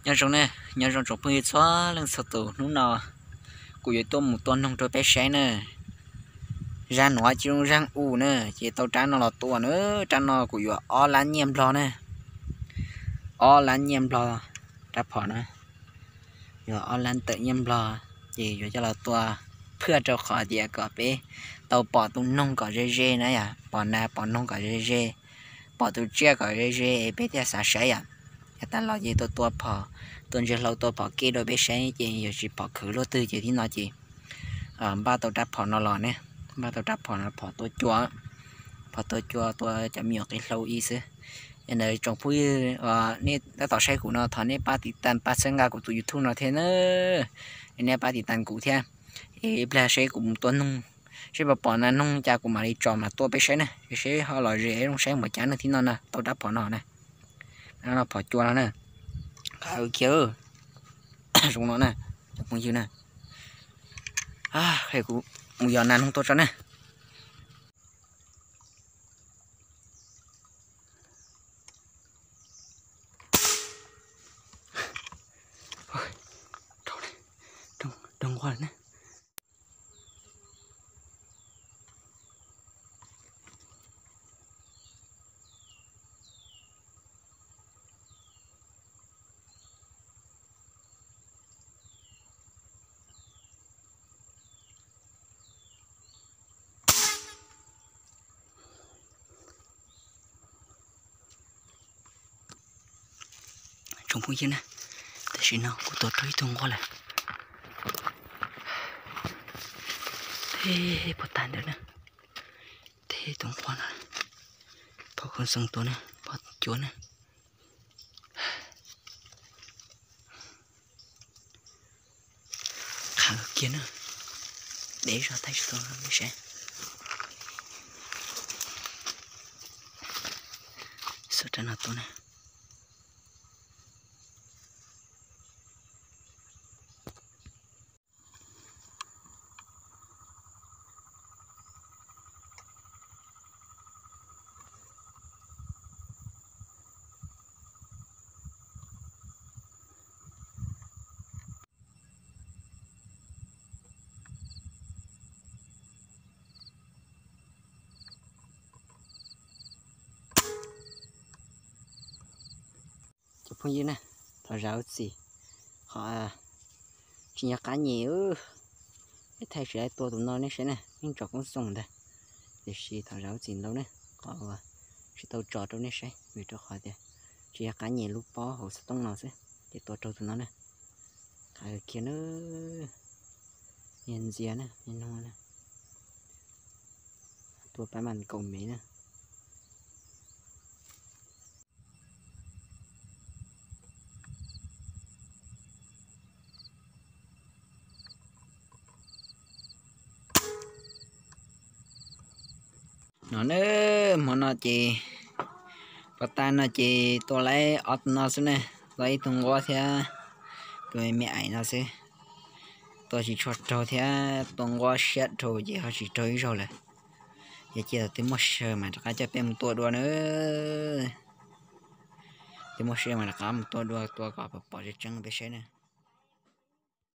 Nyob zoo ne, nyob zoo tsoom phooj ywg txhua leej txhua tus, hnub no kuv yuav tuaj mus tua noog rau peb saib na. Zaj nuav tsis zoo zaj u na, ces tau rab no los tua na. Rab no kuv yuav ob lab nyiaj nplog na, ob lab nyiaj nplog. Rab phom na yuav ob lab tawm nyiaj nplog, ces yuav coj los tua phaj rau qhov tias kom peb tau pom tus noog kom ze ze na yom, pom nas pom noog kom ze ze, pom tus tsiaj kom ze ze es peb thiaj xav saib yom. Yav tas los ces tua tua phom, tua ntses hlau tua phom kev rau peb saib ces yuav tsis pom khwv luaj twg ces tib no ces npaj tau rab phom no los ne, npaj tau rab phom no phom tua cua, phom tua cua tua cov me nyuam qe hlau ib xwb. Yog ntawd tsoom phooj ywg nej tab tom saib kuv no thov nej pab tiv tas pab txhawb nqa kuv tus YouTube no thiab na, nej pab tiv tas kuv thiab. Es ib pliag seb kuv mus tua noog, seb puas pom nas noog cas kuv mam li tso mas tua peb saib na, seb ho lom zem zoo saib npaum cas na. Tib no na tau rab phom no na, rab no phom cua no na, qhov kiag zoo no na, cov phooj ywg na. Kuv mus yos nas noog tua tso na. Doog nquag na. Tsoom phooj ywg na, tam sim no kuv tua raug ib tug nquag lawm. Teb puas tag ntawd na, teb tus nquag no, pom khaub xoo tua na, pom cua na. Qhav kiag na, dev zog thaij tsis tau li saib. Xub rab no tua na. Cov phooj ywg na, thov zam lub txim, qhov tsis nco qab nyem, peb thaij tsis tau tua tus no nej saib na, yeej tso koob xoo ntag. Tiam sis thov zam lub txim ntau ne, qhov uas tsis tau tso rau nej saib vim rau qhov tias tsis nco qab nyem lub pob hauv xov tooj no xwb ces tua raug tus no na. Qhav kiag na, niag ntxias na, niag noog na, tua pab mas nkaus mev na. No na, hmo no ces, pos tas no ces tua lawm ob tug no xwb ne, tua ib tug nquab thiab tus me aim no xwb. Tua tsis tshua raug thiab tua nquab siab dhau ces ho tsis raug ib zaug lawm. Yog cia twb muaj sij hawm mas rov qab coj peb mus tua dua na. Twb muaj sij hawm mas rov qab mus tua dua tua kom pom tseeb tseeb peb saib na.